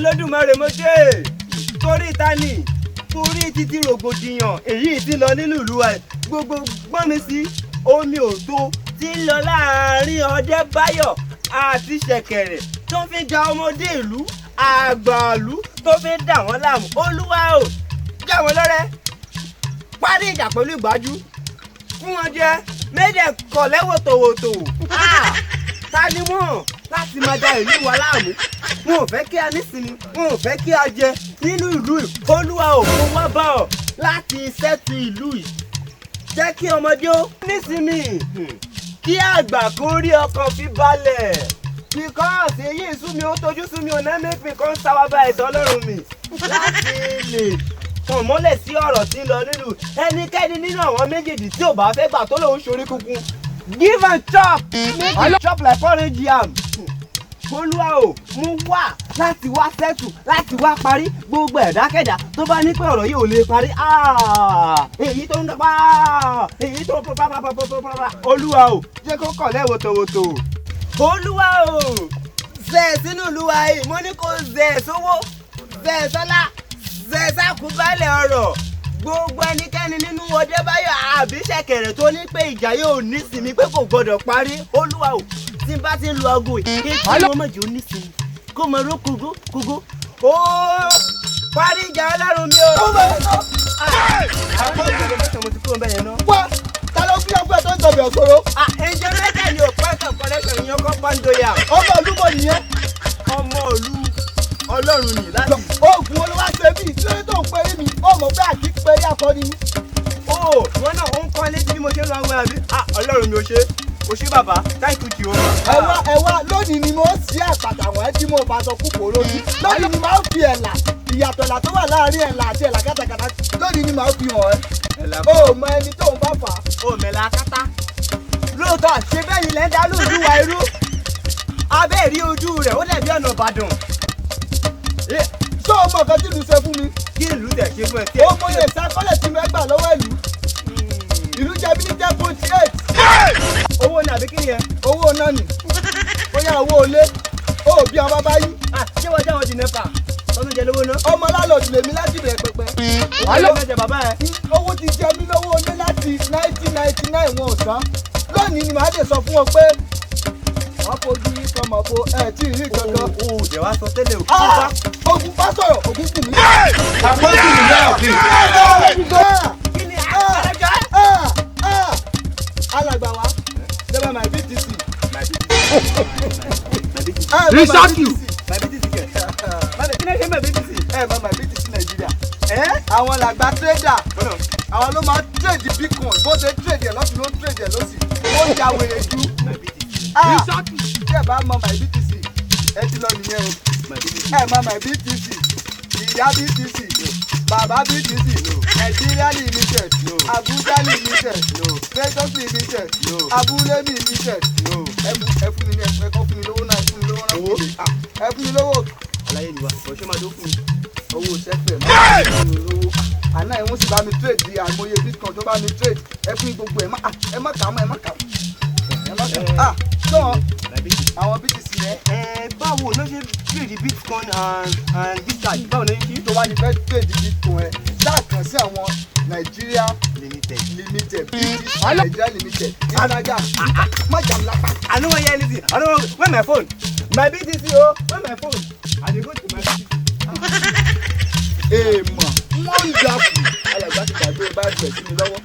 Olódùmarè, mo ṣe torí tani, torí títí rògbòdìyàn èyí tí lọ nínú ìlú wa, gbogbo gbọ́n mi sí omi òtó tí ń lọ láàrin Ọdẹ́báyọ̀ àti Ṣẹ̀kẹ̀rẹ̀, tó fi ń da ọmọdé ìlú, àgbàlú, tó fi ń dà wọ́n láàmú. Olúwa o, já wọn lọ́rẹ́, parí ìjà pẹ̀lú ìgbájú fún wọn jẹ méjì kọ̀lẹ́ wòtòwòtò. Ta ni wọ́n láti máa da ìlú wa láàmú? Wọn ò fẹ́ kí a nísinmi, wọn ò fẹ́ kí a jẹ nínú ìlú yìí. Olúwa ò, kó wá bá ọ láti settle ìlú yìí. Jẹ́ kí ọmọdé ó nísinmi, kí àgbà kó rí ọkàn fi balẹ̀, because èyí sú mi, ó tójú sú mi ò náà make me come sáwá bá ẹ̀sọ́ Ọlọ́run mi láti lè tàn mọ́lẹ̀ sí ọ̀rọ̀ tí ń lọ nínú. Ẹnikẹ́ni nínú àwọn méjèèjì tí ò bá fẹ́ gbà, tó lòun ṣorí kunkun, give and chop, make you chop like porridge yam. Olúwa o, mú wá láti wá settle, láti wá parí gbogbo ẹ̀dákẹ́dá tó bá ní pé ọ̀rọ̀ yìí ò lè parí. Èyí tó ń pa, èyí tó ń pa pa pa pa pa pa, Olúwa o, jẹ́ kó kọ̀ lẹ́wọ̀tòwòtò. Olúwa o, zẹ̀ sínú ìlú wa yìí. Mo ní kó zẹ̀ sówó, zẹ̀ sọ́lá, zẹ̀ sákúbálẹ̀ ọ̀rọ̀. Gbogbo ẹnikẹ́ni nínú Ọdẹ́báyọ̀ àbí Ṣẹ̀kẹ̀rẹ̀ tó ní pé ìjà yóò nísinmi, pé kò gbọdọ̀ parí, Olúwa o, tí n bá ti ń lu aago yìí, kí wọ́n mọ̀jẹ̀ ó nísinmi, kó mọ ró kúgó kúgó ó parí ìjà. Ọlọ́run mi o. Àwọn ìjọba mẹ́sàn-án, mo ti kúrò bẹ́ẹ̀ yẹn náà. Wá, ta ló fi ọgbẹ́ tó ń jọbẹ̀ ọ̀sọ́rọ́? Ẹ̀jẹ̀ mẹ́ta ni ò point of connection yẹn kọ́ pọ́ńdóyà. Ọmọ olúmọ nìyẹn. Ọmọ ìlú Ọlọ́run nì láti. Oògùn olówó ṣe bí ìdílé tó ń perí mi, ó mọ̀ pé àti perí akọni ni. Ó wọn náà ó ń kọ́ létí bí mo ṣe ń lọ wẹ àbí? Ọlọ́run mi, ò ṣe, ò ṣe bàbá, thank you, Jehovah. Ẹ wá, ẹ wá, lónìí ni mo ṣí àpàtà wọn tí mo bá sọ kúkú lójú. Lónìí ni màá fi ẹ̀là, ìyàtọ̀ ẹ̀là tó wà láàrin ẹ̀là àti ẹ̀là kátàkátà, lónìí ni màá fi hàn ẹ́. Ó mọ ẹni tó ń bá fà á. Ó mẹ̀lá kátá lóòótọ́, ṣe bẹ́ẹ̀ yìí lẹ́ ń dá lóòlù wa irú abẹ́ rí ojú rẹ̀, ó dẹ̀ bí ọ̀nà Ìbàdàn. Ṣé o mọ nǹkan tí ìlú ṣe fún mi? Kí ìlú tẹ̀ ṣe fún ẹ tí Ó mọ iye ìsákọ́lẹ̀ tí mo gbà lọ́wọ́ ìlú. Ìlú jẹ mí ní 10.8. Owó ni àbí kí ni ẹ? Owó náà nì. Bóyá owó ilé. Ó bí ọmọ bá yí. Ṣé wọ́n jẹ́ àwọn jìnnẹ́fà tọ́tún jẹ lówó náà? Ọmọ lálọ́ọ̀dù lèmi láti bẹ̀rẹ̀ pẹpẹ. Owó ló fẹ́ jẹ bàbá ẹ. Owó ti jẹ mí lówó ilé láti 1999, wọn ò san. Lónìí ni màá lè sọ fún wọn pé wọ́n fojú yín kan mọ̀ bo ẹ̀ tí ì rí kankan. O ò jẹ́ wá sọ tẹ́lẹ̀ o. Ogun bá sọ̀rọ̀, ogun kù mí. Àpọ́jù ní láàfin. Kí ni àjọ? Alàgbà wa, ṣẹlẹ̀ my BTC. Research you. My BTC kẹ̀. Kí ni ṣe my BTC? Ẹ mọ my BTC Nàìjíríà. Àwọn làgbà trader, àwọn ló máa trade bitcoin. Bó ṣe trade ẹ̀ lọ́tún ló ń trade ẹ̀ lọ́sì. Ó ya wèrè ju. My BTC. Tí ẹ bá mọ my BTC, ẹ ti lọ nìyẹn o. My BTC. Ẹ mọ my BTC, ìyá BTC, bàbá BTC, Nigeria Limited, Abuja Limited, Lagos Limited, Abúlé Limited. Ẹ fún mi ní, ẹ kọ́ fún mi lówó náà, ẹ fún mi lówó náà. Ẹ fún mi lówó. Aláyé ni wa, ọ̀ṣọ́ máa dó fún mi. Owó sẹ́fẹ̀, máa fún mi lówó. Àná ẹ̀ wọ́n sì bá mi trade àìmọye bitcoin tó bá mi trade. Ẹ fún mi gbogbo ẹ̀, ẹ má kà á mọ́, ẹ má kà á, ẹ má kà á. Sọ My BTC. àwọn BTC yẹn. Ẹ báwo ló ṣe trade bitcoin and bitcoin, báwo ló ṣe? Tó bá ti fẹ́ trade bitcoin, ẹ ṣáà kàn sí àwọn Nigeria Limited. Limited, BTC Nigeria Limited. Ìtajà má jà mí lápá. I no wan hear anything. I no wan. Where my phone? My BTC o. Where my phone? I dey go to my BTC. Èèmọ̀ wọ́n ń jà kù. Alàgbà ti gbàgbé báàgì ẹ̀ sí mi lọ́wọ́.